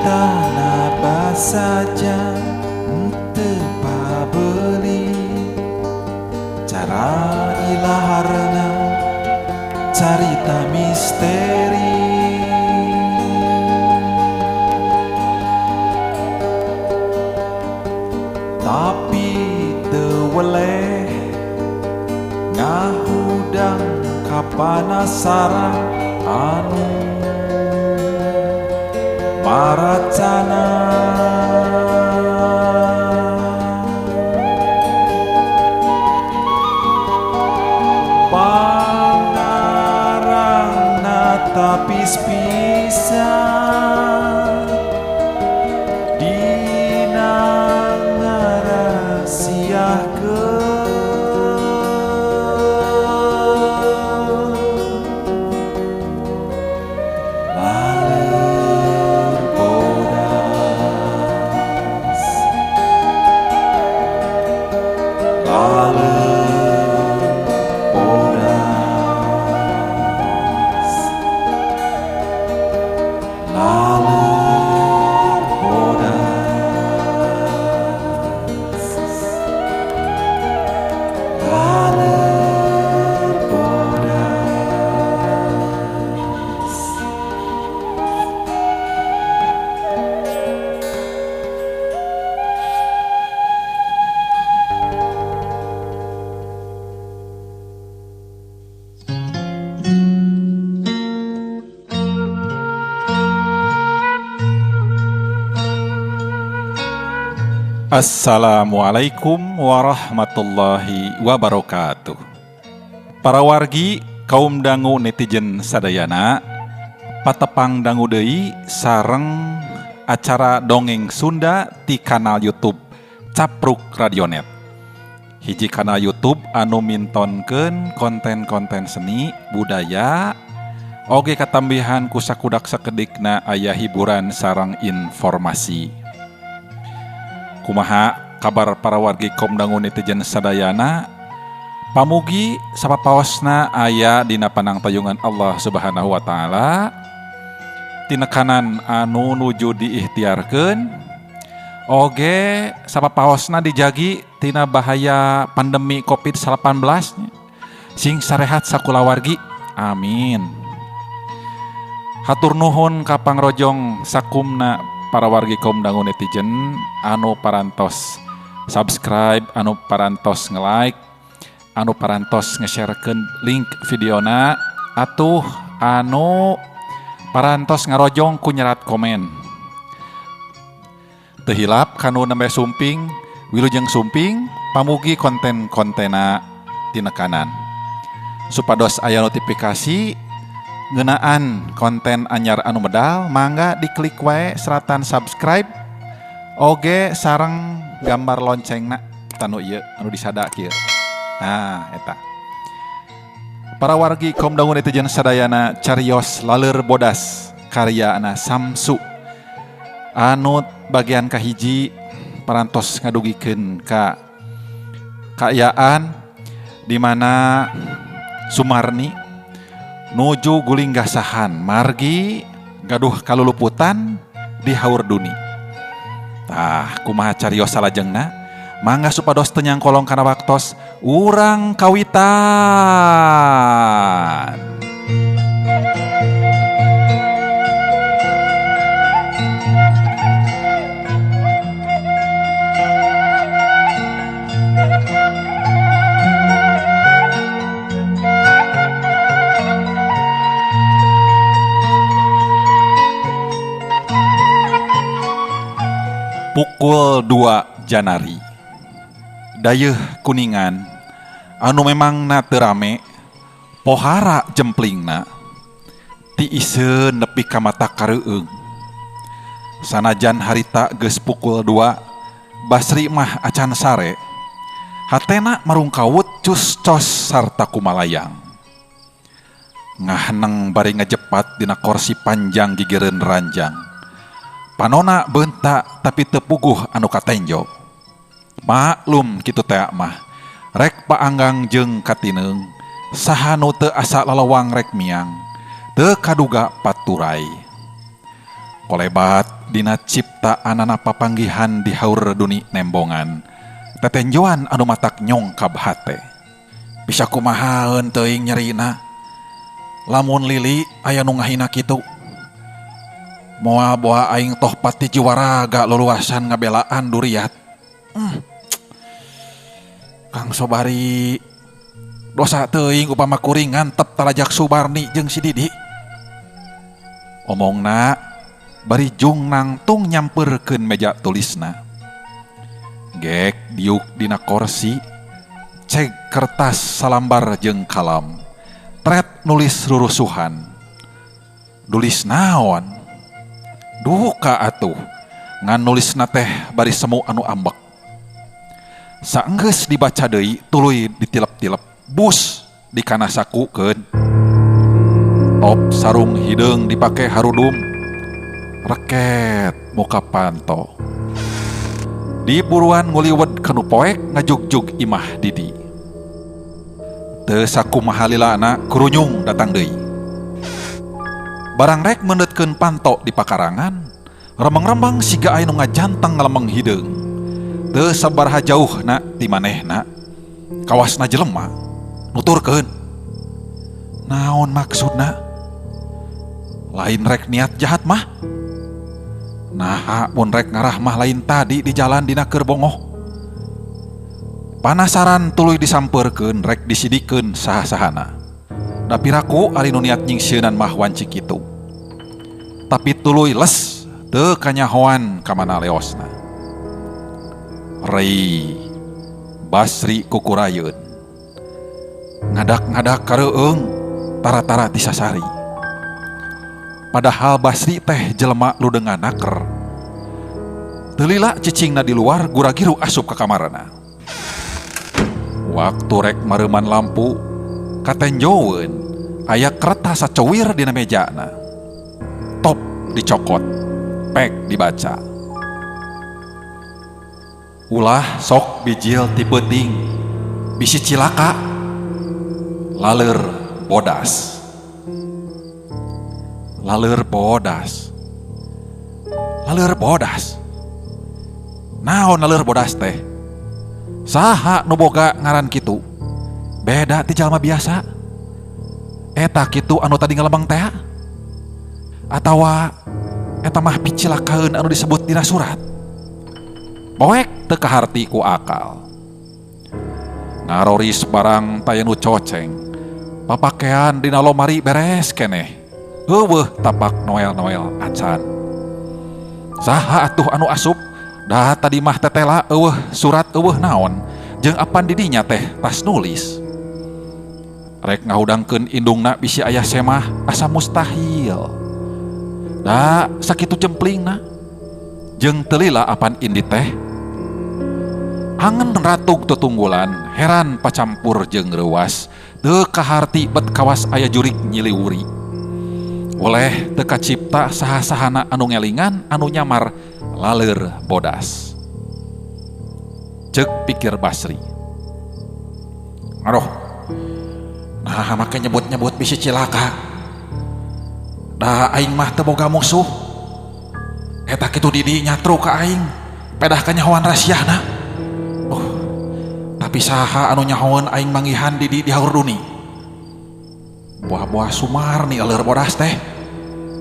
Caritana basaja henteu pabeli cara ilaharna carita misteri. Tapi teu weleh ngahudang kapanasaran anu maracana. Pangarangna tapis pisan dina ngarasiahkeun. Laleur bodas, laleur bodas, laleur bodas, laleur bodas. Assalamualaikum warahmatullahi wabarakatuh. Para wargi kaum dangu netizen sadayana, patepang dangu deui sareng acara dongeng Sunda ti kanal YouTube Capruk Radionet. Hiji kanal YouTube anu mintonkeun konten-konten seni budaya oge katambihan ku sakudak sakedikna aya hiburan sareng informasi. Kumaha kabar para wargi kaum dangu netizen sadayana? Pamugi sapapaosna aya dina panangtayungan Allah Subhanahu wa taala, tinekanan anu nuju diikhtiarkeun, oge sapapaosna dijagi tina bahaya pandemi Covid-19, sing sarehat sakulawargi. Amin. Hatur nuhun ka pangrojong sakumna para wargi kaum dangu netizen anu parantos subscribe, anu parantos nge-like, anu parantos nge-sharekeun link videona, atuh anu parantos ngarojong ku nyerat komen. Teu hilap kanu nembe sumping, wilujeng sumping, pamugi konten-kontena tinekanan. Supados aya notifikasi ngeunaan konten anyar anu medal, mangga diklik wae seratan subscribe oge sareng gambar loncengna tanu ieu anu disada kieu. Nah, eta. Para wargi kaum dangu netizen sadayana, carios Laleur Bodas karyana Samsu anu bagian kahiji parantos ngadugikeun ka kaayaan di mana Sumarni nuju guling gasahan margi gaduh kaluluputan di haur duni. Tah, kumaha carios salajengna? Mangga supados teu nyangkolong kana waktos urang kawitan. Pukul 2 Janari. Dayeuh Kuningan anu memangna teu rame, pohara jemplingna tiiseun nepi ka mata kareueung. Sanajan harita geus pukul 2, Basri mah acan sare. Hatena marungkawut cus cos sarta kumalayang. Ngaheneng bari ngajepat dina korsi panjang gigireun ranjang. Panona beunta tapi teu puguh anu katenjo. Maklum kitu teh mah, rek paanggang jeung katineung, saha nu teu asa lalawang rek miang, teu kaduga paturai. Kolebat Dina ciptaanana papanggihan di haur duni nembongan tetenjoan anu matak nyongkab hate. Bisa kumahaeun teuing nyerina lamun Lili aya nu ngahina kitu. Moal boa aing toh pati jiwaraga luluasan ngabelaan duriat. Kang Sobari dosa teuing upama kuring ngantep talajak Subarni jeung si Didi. Omongna bari jung nangtung nyamperkeun meja tulisna. Gek diuk dina korsi, ceg kertas salambar jeung kalam. Tret nulis rurusuhan. Nulis naon? Duka atuh, ngan nulisna teh bari semu anu ambek. Saenggeus dibaca deui tuluy ditilep-tilep, bus dikana sakukeun. Top sarung hideung dipake harudum, reket muka panto. Diburuan nguliwet kanu poek ngajugjug imah Didi. Teu sakumaha lilana kurunyung datang deui. Barang rek meundeutkeun panto di pakarangan, remeng-remeng siga aya nu ngajanteng ngalemeng hideung. Teu sabaraha jauhna ti manehna, kawasna jelema nuturkeun. Naon maksudna? Lain rek niat jahat mah. Naha mun rek ngarah mah lain tadi di jalan dina keur bongoh. Panasaran tuluy disampeurkeun rek disidikeun saha-sahana. Da piraku ari nu niat nyingsieunan mah wanci kitu. Tapi tuluy les teu kanyahoan ka mana leosna. Rei Basri kukurayeun. Ngadak-ngadak kareueung tara-tara tisasari. Padahal Basri teh jelema ludengan naker. Teu lila cicingna di luar gura-giru asup ka kamarna. Waktu rek mareuman lampu katenjoeun aya kertas sacowir dina mejana. Top dicokot, pek dibaca. Ulah sok bijil ti peuting, bisi cilaka, laleur bodas. Laleur bodas. Laleur bodas. Naon laleur bodas teh? Saha nu boga ngaran kitu? Beda ti jalma biasa. Eta kitu anu tadi ngalembang teh? Atawa eta mah picilakaeun anu disebut dina surat? Poek teu kaharti ku akal. Ngaroris barang taya nu coceng. Papakean dina lomari beres keneh. Eueuh tapak Noel-Noel acan. Saha atuh anu asup? Dah tadi mah tetela eueuh surat eueuh naon. Jeung apan didinya teh tas nulis. Rek ngahudangkeun indungna bisi aya semah asa mustahil. Da sakitu jemplingna. Jeung teu lila apan indi teh. Angen ratug tetunggulan, heran pacampur jeung reuas, teu kaharti bet kawas aya jurig nyiliwuri. Oleh teu kacipta saha-sahana anu ngelingan anu nyamar laleur bodas. Ceuk pikir Basri. Aduh, nah make nyebut-nyebut bisi cilaka. Da aing mah teu boga musuh. Eta kitu Didi nyatru ka aing, pedah kanyahoan rasiahna. Tapi saha anu nyahoan aing manggihan Didi di haur duni. Buah-buah Sumarni aleur bodas teh.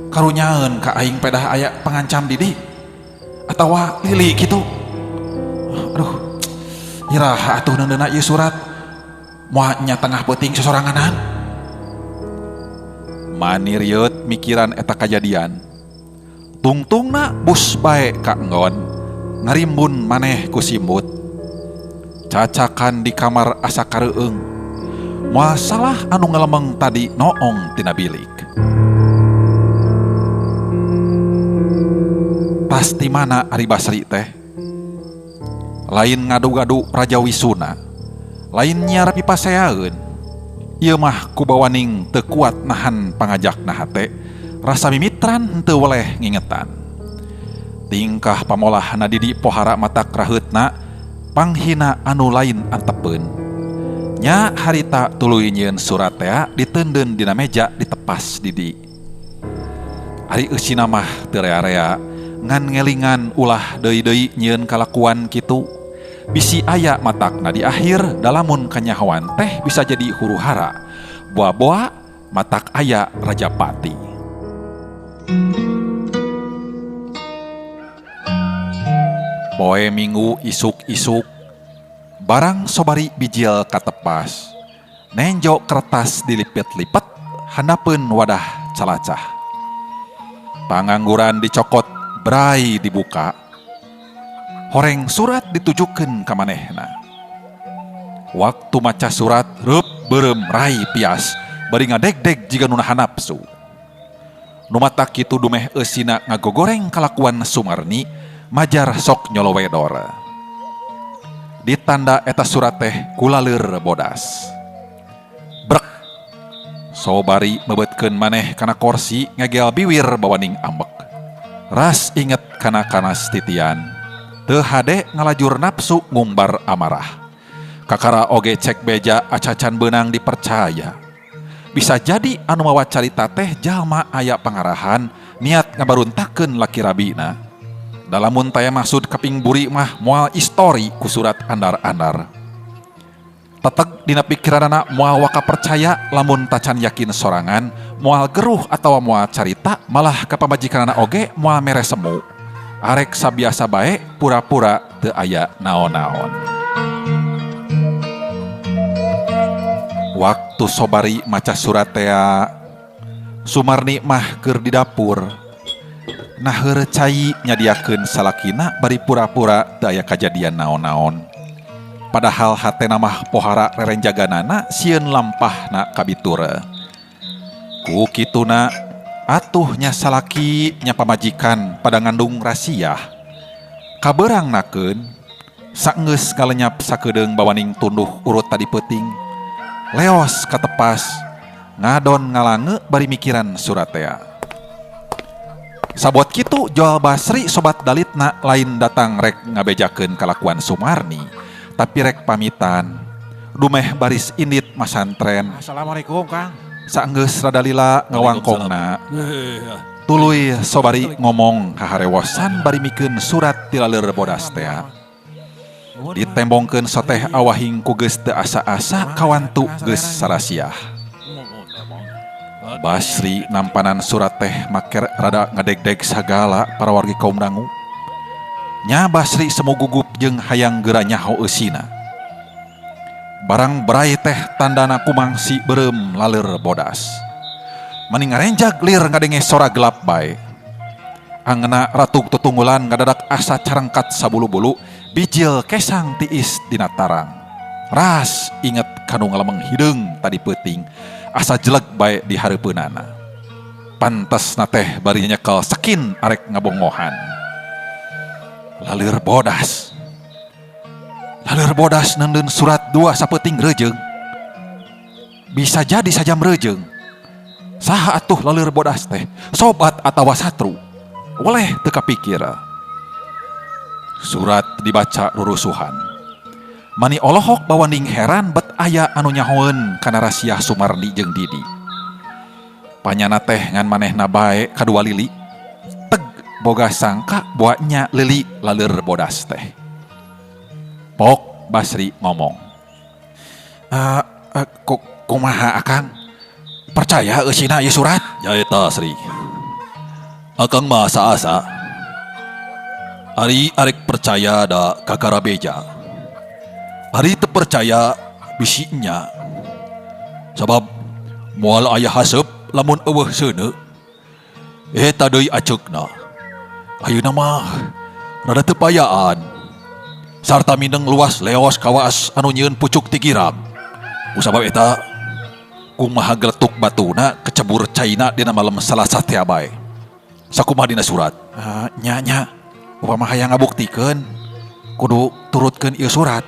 Karunyaeun ka aing pedah aya pengancam Didi. Atawa Lili kitu. Aduh. Iraha atuh neundeuna ieu surat. Moal nya tengah peuting sosoranganan. Manirieut mikiran eta kajadian. Tungtungna bus bae ka enggon, ngarimbun maneh ku simbut. Cacakan di kamar asa kareueung. Moal salah anu ngalemeng tadi noong tina bilik. Tas ti mana ari Basri teh? Lain ngadu-gadu Raja Wisuna, lain nyiar pipaseaeun. Ieu mah kubawaning teu kuat nahan pangajakna hate, rasa mimitran henteu weleh ngingetan. Tingkah pamolahna Didi pohara matak raheutna, panghina anu lain antepeun. Nya harita tuluy nyieun surat tea diteundeun dina meja ditepas Didi. Ari eusina mah teu rea-rea, Ngan ngelingan ulah deui-deui nyieun kalakuan kitu. Bisi aya matakna di akhir da lamun kanyahoan teh bisa jadi huru hara. Boa-boa matak aya rajapati. Poe Minggu isuk-isuk barang Sobari bijil katepas. Nenjo kertas dilipet-lipet handapeun wadah calacah. Pangangguran dicokot brai dibuka. Horeng surat ditujukeun ka manehna. Waktu maca surat reup beureum rai pias bari ngadegdeg jiga nu nahan napsu. Nu matak kitu dumeh eusina ngagogoreng kalakuan Sumarni majar sok nyolowedor. Ditanda eta surat teh kulaleur bodas. Brek. Sobari mebetkeun maneh kana korsi ngegel biwir bawaning ambek. Ras inget kana kanas titian. Teu hade ngalajur napsu ngumbar amarah. Kakara oge cek beja acacan beunang dipercaya. Bisa jadi anu mawa carita teh jalma aya pangarahan niat ngabaruntakeun laki rabina. Da lamun taya maksud kaping buri mah moal istori ku surat andar-andar. Teteg dina pikiranana moal waka percaya lamun tacan yakin sorangan, moal geruh atawa moal carita malah ka pamajikanana oge moal mere semu. Arek sabiasa bae pura-pura teu aya naon-naon. Waktu Sobari maca surat tea, Sumarni mah keur di dapur. Naheur cai nyadiakeun salakina bari pura-pura teu aya kajadian naon-naon. Padahal hatena mah pohara rerenjaganana sieun lampahna kabitur. Ku kituna atuh nya salaki nya pamajikan pada ngandung rasiah. Kabeurangnakeun saenggeus ngalenyap sakedeung bawaning tunduh urut tadi peuting. Leos katepas ngadon ngalange bari mikiran surat tea. Sabot kitu Joal Basri sobat dalitna lain datang rek ngabejakeun kalakuan Sumarni, tapi rek pamitan. Dumeh baris indit masantren. Assalamualaikum Kang. Saenggeus rada lila ngawangkongna. Tuluy Sobari ngomong kaharewosan bari mikeun surat ti laleur bodas tea. Ditembongkeun soteh awahing ku geus teu asa-asa kawantu geus sarasiah. Basri nampanan surat teh maker rada ngadegdeg sagala para wargi kaum dangu. Nya Basri semu gugup jeung hayang geura nyaho eusina. Barang berai teh tandana kumangsi beureum laleur bodas. Mani ngarenjag lir ngadenge sora gelap bae. Angena ratug tutunggulan ngadadak asa carengkat sabulu-bulu bijil kesang tiis dina tarang. Ras inget kanu ngalemeng hideung tadi peuting asa jeleg bae di hareupeunana. Pantes na teh bari nyekel sekin arek ngabongohan. Laleur bodas. Laleur bodas neundeun surat dua sapeuting reujeung. Bisa jadi sajam reujeung. Saha atuh laleur bodas teh? Sobat atawa satru? Weleh teu kapikir. Surat dibaca rurusuhan. Mani olohok bawanding heran bet aya anu nyahoeun kana rasiah Sumarni jeung Didi. Panyana teh ngan manehna bae kadua Lili. Teg boga sangka boa nya Lili laleur bodas teh. Pok Basri ngomong. Kumaha akang? Percaya eusina ieu surat? Ya eta Sri. Akang mah asa-asa. Ari arek percaya da kakara beja. Ari teu percaya bisinya. Sabab moal aya haseup lamun eueuh seuneu. Eta deui aceukna. Ayeuna mah rada teu payaan. Sarta mindeng luas leos kawaas anu nyieun pucuk ti girang. Kusabab eta kumaha geletuk batuna kecebur caina dina malam Salasa teh bae. Sakumaha dina surat? Nya nya. Upama hayang ngabuktikeun kudu turutkeun ieu surat.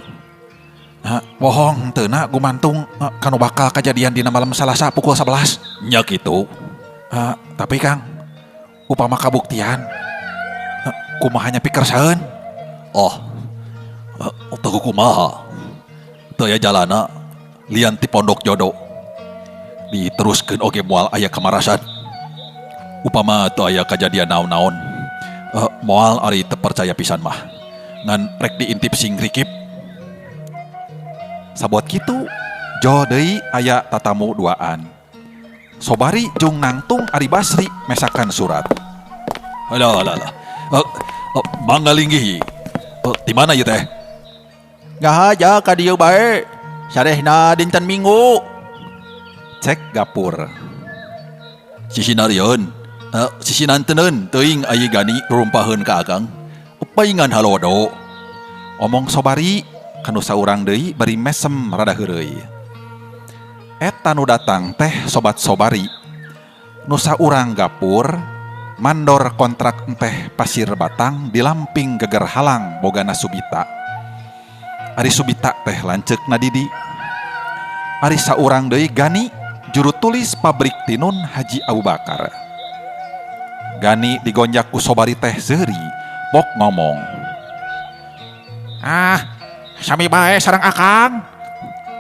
Bohong henteu na gumantung kanu bakal kajadian dina malam Salasa pukul 11. Nya kitu. Tapi Kang, upama kabuktian kumaha nya pikersaeun? Oh, teu kumaha. Teu aya jalana lian ti pondok jodo. Diteruskeun oge moal aya kamarasan. Upama teu aya kajadian naon-naon. Moal ari teu percaya pisan mah. Ngan rek diintip sing rikip. Sabot kitu, jol deui aya tatamu duaan. Sobari jung nangtung ari Basri mesakan surat. Alah alah alah. Mangga linggih. Ti mana ieu teh? Ngahaja ka dieu bae. Sarehna dinten Minggu. Cek Gapur. Sisinarieun, sisinanteneun teuing ayi gani rumpaheun ka akang. Paingan halodo. Omong Sobari kanu saurang deui bari mesem rada heureuy. Eta nu datang teh sobat Sobari. Nu saurang Gapur mandor kontrak enteh pasir batang di lamping geger halang bogana Subita. Ari Subita teh lanceukna Didi. Ari saurang deui Gani juru tulis pabrik tinun Haji Abu Bakar. Gani digonjak ku Sobari teh seuri, pok ngomong. Ah, sami bae sareng akang.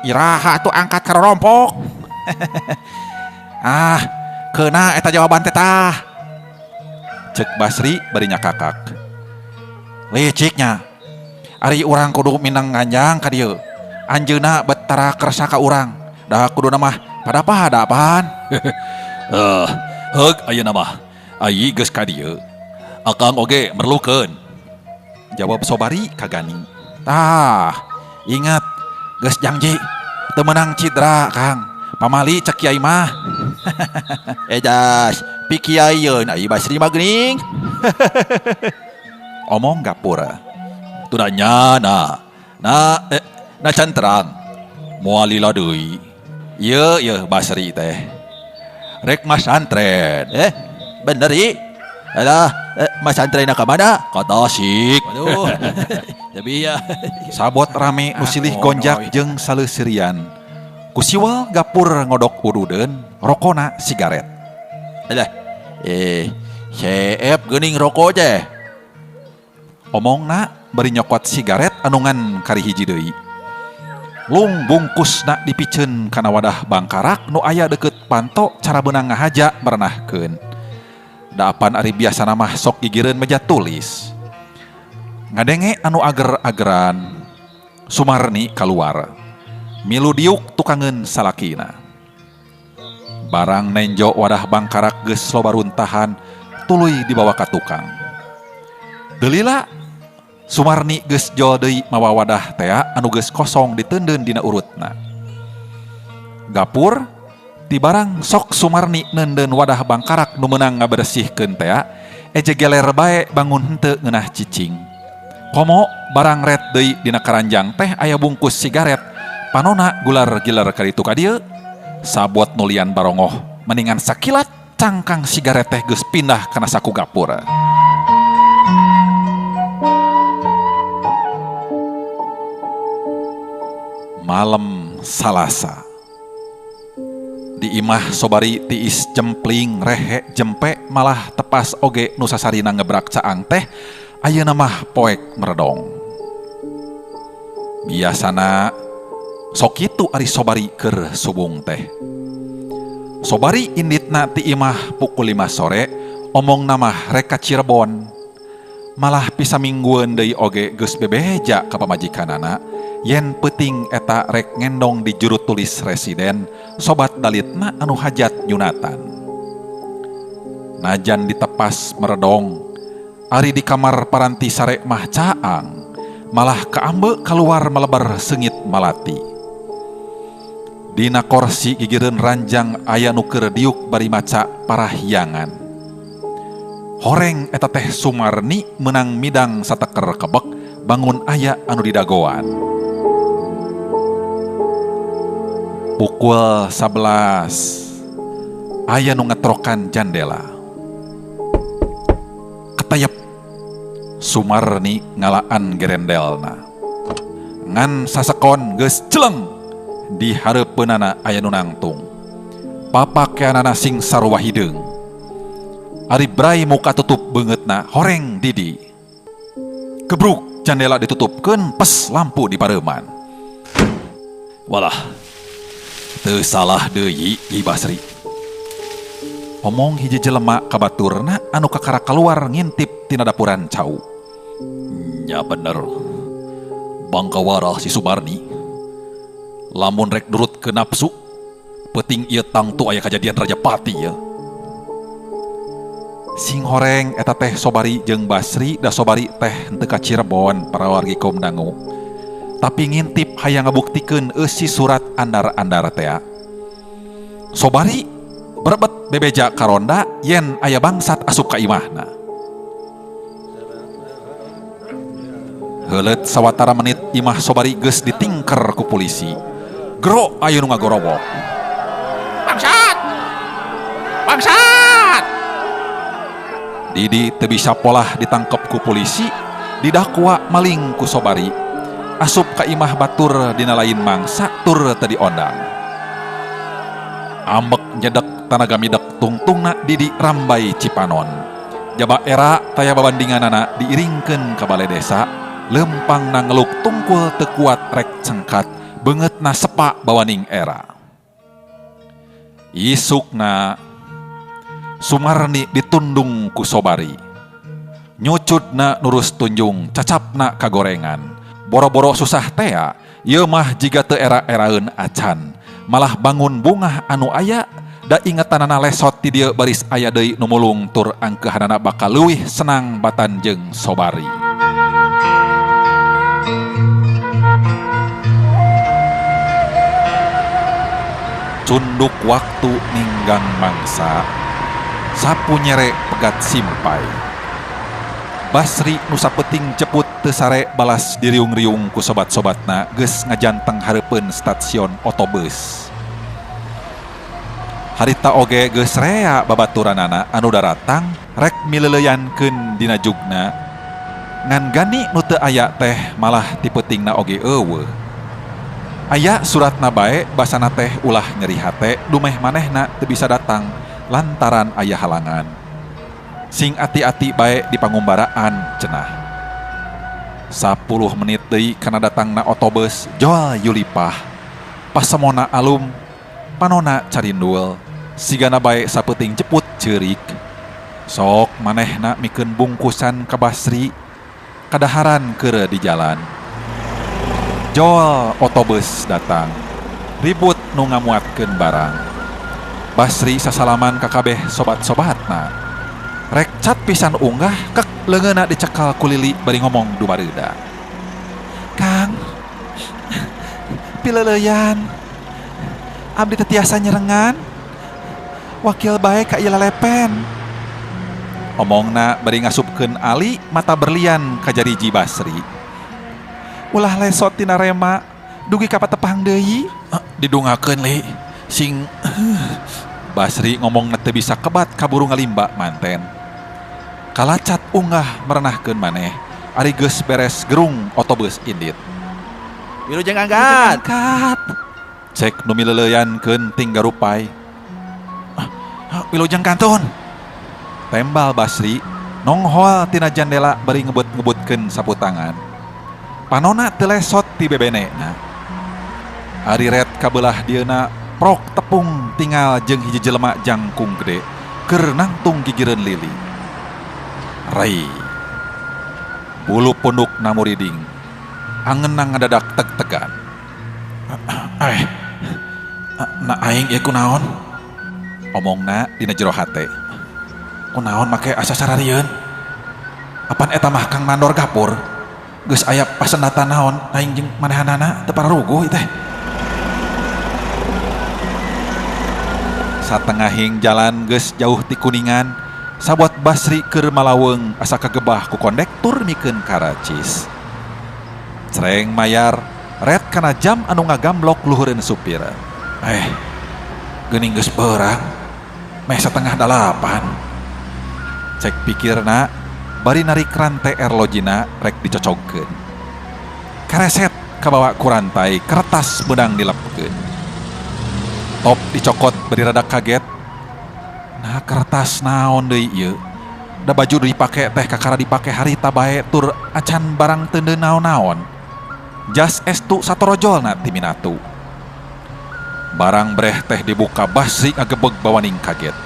Iraha atuh angkat ka rorompok. Ah, keuna eta jawaban teh tah. Cek Basri bari nyakakak. Liciknya. Ari urang kudu minang nganjang ka dieu. Anjeunna betara kersa ka urang. Da kuduna mah pada-pada apaan. Heug ayeuna mah. Ayi geus ka dieu. Akang oge merlukeun. Jawab Sobari ka Gani. Tah, ingat geus janji teu meunang cidra Kang. Pamali cek kiai mah. Edas, pikiayeun ai Basri mah geuning. Omong Gapura. Tuh nya na. Na na can terang. Moal lila deui. Ieu ieu Basri teh. Rek masantren. Bener i. Alah, masantrena ka mana? Ka Tasik. Aduh. Tapi ya. Sabot rame nu silih gonjak jeung saleusirian. Kusiwal Gapur ngodok ududeun, rokona sigaret. Alah. Seep geuning rokok teh. Omongna bari nyokot sigaret anu ngan kari hiji deui. Lung bungkusna dipiceun kana wadah bangkarak nu aya deukeut panto cara beunang ngahaja merenahkeun. Daapan ari biasana mah sok gigireun meja tulis. Ngadenge anu ager-ageran, Sumarni kaluar. Milu diuk tukangeun salakina. Barang nenjo wadah bangkarak geus loba runtahan, tuluy dibawa ka tukang. Delila Sumarni geus jol deui mawa wadah tea anu geus kosong diteundeun dina urutna. Gapur ti barang sok Sumarni neundeun wadah bangkarak nu meunang ngabersihkeun tea, eje geler bae bangun henteu ngeunah cicing. Komo barang ret deui dina karanjang teh aya bungkus sigaret, panona gular-gilar kaditu ka dieu. Sabot nulian barongoh, mendingan sakilat cangkang sigaret teh geus pindah kana saku Gapur. Malam Salasa. Di imah Sobari tiis jempling rehe jempe malah tepas oge nu sasarina ngebrak caang teh ayeuna mah poek meredong. Biasana sok kitu ari Sobari keur subung teh. Sobari inditna ti imah pukul 5 sore omongna mah rek ka Cirebon. Malah pisaminggueun deui oge geus bebeja ka pamajikanana yen peuting eta rek ngendong di juru tulis residen sobat dalitna anu hajat nyunatan. Najan ditepas meredong, ari di kamar paranti sare mah caang, malah kaambe keluar melebar sengit malati. Dina korsi gigireun ranjang aya nu keur diuk bari maca parahyangan. Horeng eta teh Sumarni menang midang sateker kebek bangun aya anu didagoan. Pukul 11 aya nu ngetrokan jandela. Ketayep Sumarni ngalaan gerendelna. Ngan sasekon geus celeng di hareupeunana aya nu nangtung. Papakeanana sing sarua hideung. Ari brai muka tutup beungeutna horeng Didi. Kebruk jandela ditutupkeun pes lampu di pareuman. Walah, teu salah deui Ki Basri. Omong hiji jelema ka baturna anu kakara kaluar ngintip tina dapuran cau. Nya bener. Bangkawarah si Sumarni. Lamun rek nurut ke nafsu, peuting ieu tangtu aya kajadian Rajapati ya. Sing horeng eta teh Sobari jeung Basri da Sobari teh henteu ka Cirebon parawargi kaum dangu. Tapi ngintip hayang ngabuktikeun eusi surat andar-andar tea. Sobari berebet bebeja karonda yen aya bangsat asup ka imahna. Heuleut sawatara menit imah Sobari geus ditingker ku polisi. Gero aya nu ngagorowok. Bangsat! Bangsat! Didi teu bisa polah ditangkep ku polisi, didakwa maling ku Sobari. Asup ka imah batur dina lain mangsa tur teu diondang. Ambek nyedek tanaga midek tungtungna Didi rambai Cipanon. Jaba era taya babandinganana diiringkeun ka bale desa, lempangna ngeluk tungkul teu kuat rek cengkat, beungeutna sepa bawaning era. Isukna Sumarni ditundung ku Sobari. Nyucutna nurus tunjung, cacapna kagorengan. Boro-boro susah tea, ieu mah jiga teu era-eraeun acan. Malah bangun bungah anu aya, da ingetanana lesot ti dieu baris aya deui nu mulung tur angkeuhanana bakal leuwih senang batan jeung Sobari. Cunduk waktu ninggang mangsa, sapu nyere pegat simpai. Basri nu sapeting ceput teu sare balas diriung-riung ku sobat-sobatna geus ngajanteng hareupeun stasiun otobus. Harita oge geus rea babaturanana anu daratang rek mileuleuyankeun dina jugna. Ngan gani nu teu aya teh malah ti peutingna oge eueuh. Aya suratna bae basana teh ulah nyeri hate dumeh manehna teu bisa datang lantaran aya halangan. Sing ati-ati bae di pangumbaraan cenah. 10 menit deui kana datangna otobus Joal Yulipah. Pasemona alum, panona carindul, sigana bae sapeuting ceput ceurik. Sok manehna mikeun bungkusan ka Basri, kadaharan keur di jalan. Joal otobus datang, ribut nu ngamuatkeun barang. Basri sasalaman ka kabeh sobat-sobatna. Rek cat pisan unggah kek leungeunna dicekal ku Lili bari ngomong dumareuda. Kang, pileuleuyan. Abdi teu tiasa nyerengan. Wakil bae ka ieu lelepen. Omongna bari ngasupkeun ali mata berlian ka jariji Basri. Ulah lesot tina rema dugi ka patepang deui. Didungakeun Li sing Basri ngomongna teu bisa kebat kaburu ngalimba manten. Kalacat unggah merenahkeun maneh ari geus beres gerung otobus indit. Wilujeng angkat. Angkat. Cek nu mileuleuyankeun ting garupai. Wilujeng kantun. Tembal Basri nonghol tina jandela bari ngebut-ngebutkeun sapu tangan. Panona teu lesot ti bebenena. Ari ret kabelah dieuna prok tepung tinggal jeung hiji jelema jangkung gede keur nangtung gigireun Lili. Rai. Bulu punduk namuriding. Angeunna ngadadak teg-tegan. Na aing ieu kunaon? Omongna dina jero hate. Kunaon make asa sararieun? Apan eta mah Kang Mandor Gapur? Geus aya pasendatan naon aing jeung manehanana teu pararuguh ieu teh. Satengahing jalan geus jauh ti Kuningan, sabot Basri keur malaweung asa kagebah ku kondektur mikeun karacis. Cereng mayar, ret kana jam anu ngagamblok luhureun supir. Geuning geus beurang, meh 7:30. Cek pikirna, bari narik rantai erlojina rek dicocogkeun. Kareset kabawa ku rantai kertas meunang dilepkeun. Top dicokot bari rada kaget. Nah kertas naon deui ieu? Da baju dipake teh kakara dipake harita bae tur acan barang teu naon-naon. Jas estu satorojolna ti minatu. Barang breh teh dibuka Basri ngagebeg bawaning kaget.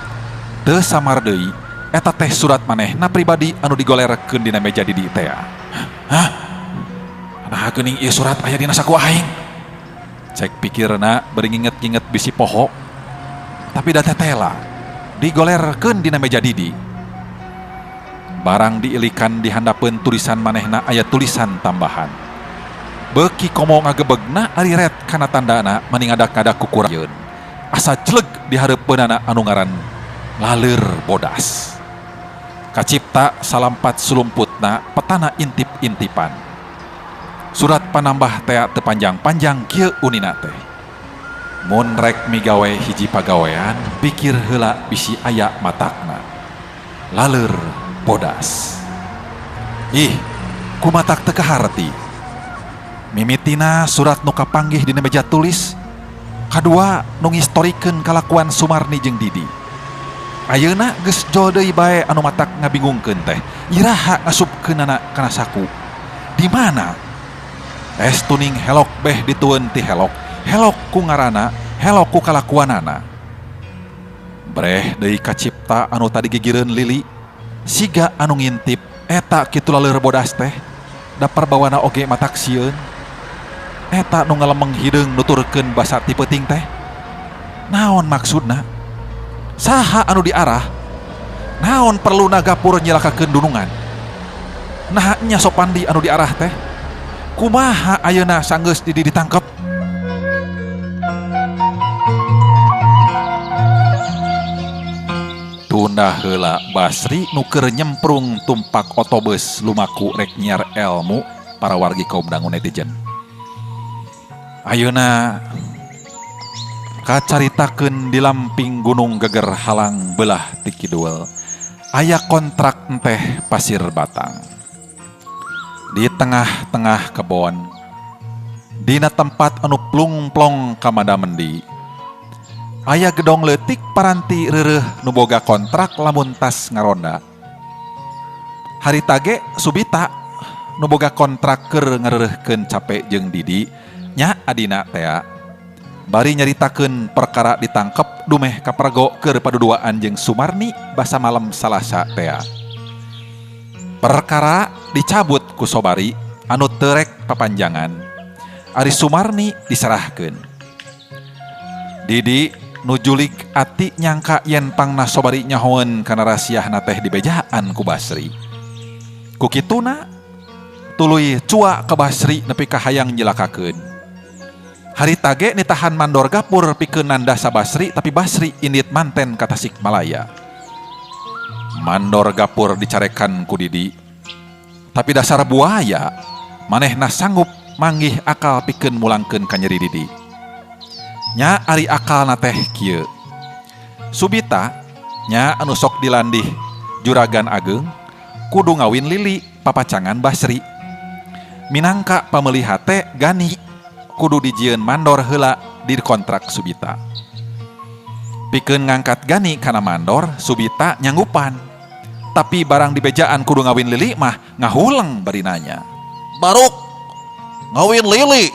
Teu samar deui, eta teh surat manehna pribadi anu digolerkeun dina meja Didi tea. Hah? Naha geuning ieu surat aya dina saku aing? Cek pikirna bari nginget-nginget bisi poho. Tapi da tetela, digolerkeun dina meja Didi. Barang diilikan di handapeun tulisan manehna aya tulisan tambahan. Beuki komo ngagebegna ari ret kana tandana mani ngadak-ngadak kukurayeun. Asa jleg di hareupeunana anu ngaran laleur bodas. Kacipta salampat sulumputna petana intip-intipan. Surat panambah tea teu panjang-panjang kieu unina teh. Mun rek migawe hiji pagawean pikir heula bisi aya matakna. Laleur bodas. Ih, kumatak teu kaharti. Mimitina surat nu kapanggih dina meja tulis, kadua nu ngistorikeun kalakuan Sumarni jeung Didi. Ayeuna geus jol deui bae anu matak ngabingungkeun teh. Iraha ngasupkeunana kana saku? Di mana? Es tuning helok beh ditueun ti helok, helok ku ngaranna, helok ku kalakuanana. Breh deui kacipta anu tadi gigireun Lili, siga anu ngintip eta kitu laleur bodas teh, da perbawana oge matak sieun. Eta nu ngalemeng hideung nuturkeun basa ti peuting teh. Naon maksudna? Saha anu diarah? Naon perluna Gapur nyilakakeun dunungan? Naha nya Sopandi anu diarah teh? Kumaha ayeuna sanggeus Didi ditangkep? Tunda heula Basri nu keur nyemprung tumpak otobus lumaku rek nyiar elmu para wargi kaum dangu netizen. Ayeuna kacaritakeun di lamping Gunung Geger Halang belah ti kidul. Aya kontrak enteh pasir batang. Di tengah-tengah kebon, dina tempat anu plung-plong kamada mendi. Aya gedong leutik paranti reureuh nu boga kontrak lamun tas ngaronda. Harita ge Subita nu boga kontrak keur ngareureuhkeun cape jeung Didi nya adina tea. Bari nyaritakeun perkara ditangkep dumeh kapergo keur paduduaan jeung Sumarni basa malam Salasa tea. Perkara dicabut ku Sobari anu terek papanjangan. Ari Sumarni diserahkeun. Didi nu julig ati nyangka yen pangna Sobari nyahoeun kana rasiahna teh dibejaan ku Basri. Ku kituna tuluy cua ka Basri nepi ka hayang nyilakakeun. Harita ge nitahan mandor Gapur pikeun nandasa Basri tapi Basri indit manten ka Tasikmalaya. Mandor Gapur dicarekan ku Didi. Tapi dasar buaya manehna sanggup manggih akal pikeun mulangkeun ka nyeri Didi. Nya ari akalna teh kieu. Subita nya anu sok dilandih juragan ageung kudu ngawin Lili papacangan Basri. Minangka pameuli hate Gani kudu dijieun mandor heula di kontrak Subita. Pikeun ngangkat Gani kana mandor, Subita nyanggupan. Tapi barang dibejaan kudu ngawin Lili mah ngahuleng bari nanya. Baruk ngawin Lili.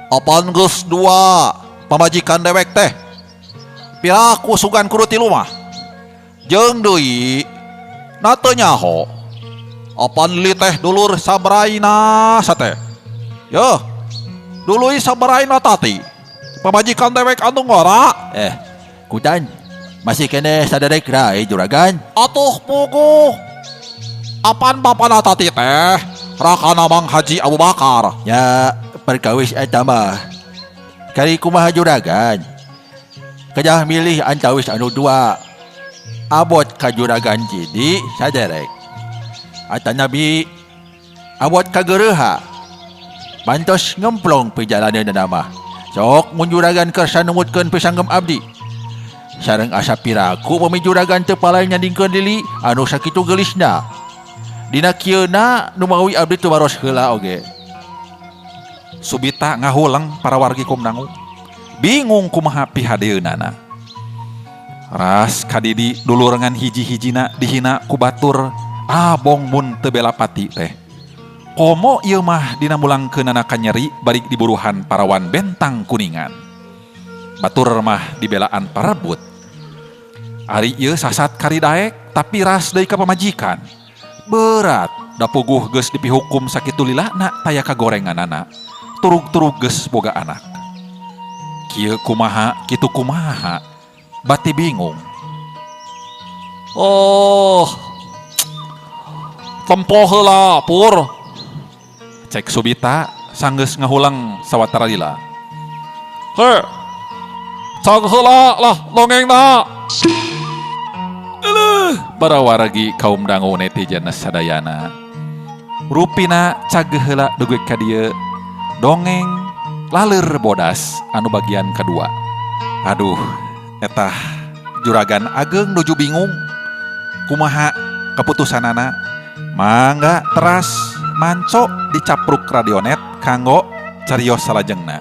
Apaan geus dua pamajikan dewek teh? Piraku sugan kudu tilu mah. Jeung deui na teu nyaho. Apaan Lili teh dulur sabraina sate? Yeuh, dului sabraina tati. Pamajikan dewek anu ngora. Kutan, masih kene saderek rai juragan. Atuh puguh. Apaan bapana tati teh? Rakana Mang Haji Abu Bakar. Ya, perkawis eta mah. Kari kumaha juragan? Kedah milih antawis anu dua. Abot ka juragan Didi saderek. Atanabi abot ka geureuha. Bantos ngemplong perjalanan mah. Sok mun juragan kersa numutkeun pisanggem abdi. Sareng asa piraku pami juragan teu palai nyandingkeun Lili anu sakitu geulisna. Dina kieuna nu mawi abdi tumaros heula oge. Subita ngahuleng para wargi kumnangu. Bingung kumaha pihadeunana. Ras ka Didi dulurengan hiji-hijina dihina ku batur abong mun teu bela pati teh. Komo ieu mah dina mulangkeunana ka nyeri bari diburuhan parawan bentang kuningan. Batur mah dibelaan parebut. Ari ieu sasat kari daek tapi ras deui ka pamajikan. Berat da puguh geus dipihukum sakitu lilana taya kagorenganana. Turug-turug geus boga anak. Kieu kumaha kitu kumaha. Bati bingung. Oh. Tempo heula, Pur. Cek Subita sanggeus ngahulang sawatara lila. He. Cag heula lah dongengna. Eleuh, para wargi kaum dangu netizen sadayana. Rupina cageuh heula dugi ka dieu dongeng Laleur Bodas anu bagian kedua. Aduh, etah juragan ageng nuju bingung. Kumaha keputusanana? Mangga teras manco dicapruk radionet kanggo carios salajengna.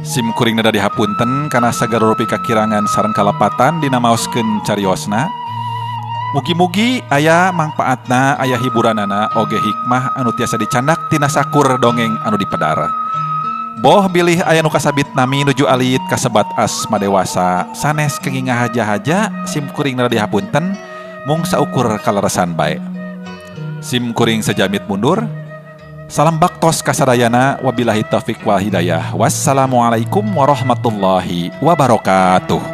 Sim kuring neda dihapunten kana sagala rupi kakirangan sareng kalepatan dina maoskeun cariosna. Mugi-mugi aya mangpaatna, aya hiburanana, oge hikmah anu tiasa dicandak tina sakur dongeng anu dipedar. Boh bilih aya nu kasabit nami nuju alit kasebat asma dewasa sanes kenging ngahaja-haja sim kuring neda dihapunten mung saukur kaleresan bae. Sim kuring sejamit mundur. Salam baktos kasadayana wabillahi taufik wal hidayah. Wassalamualaikum warahmatullahi wabarakatuh.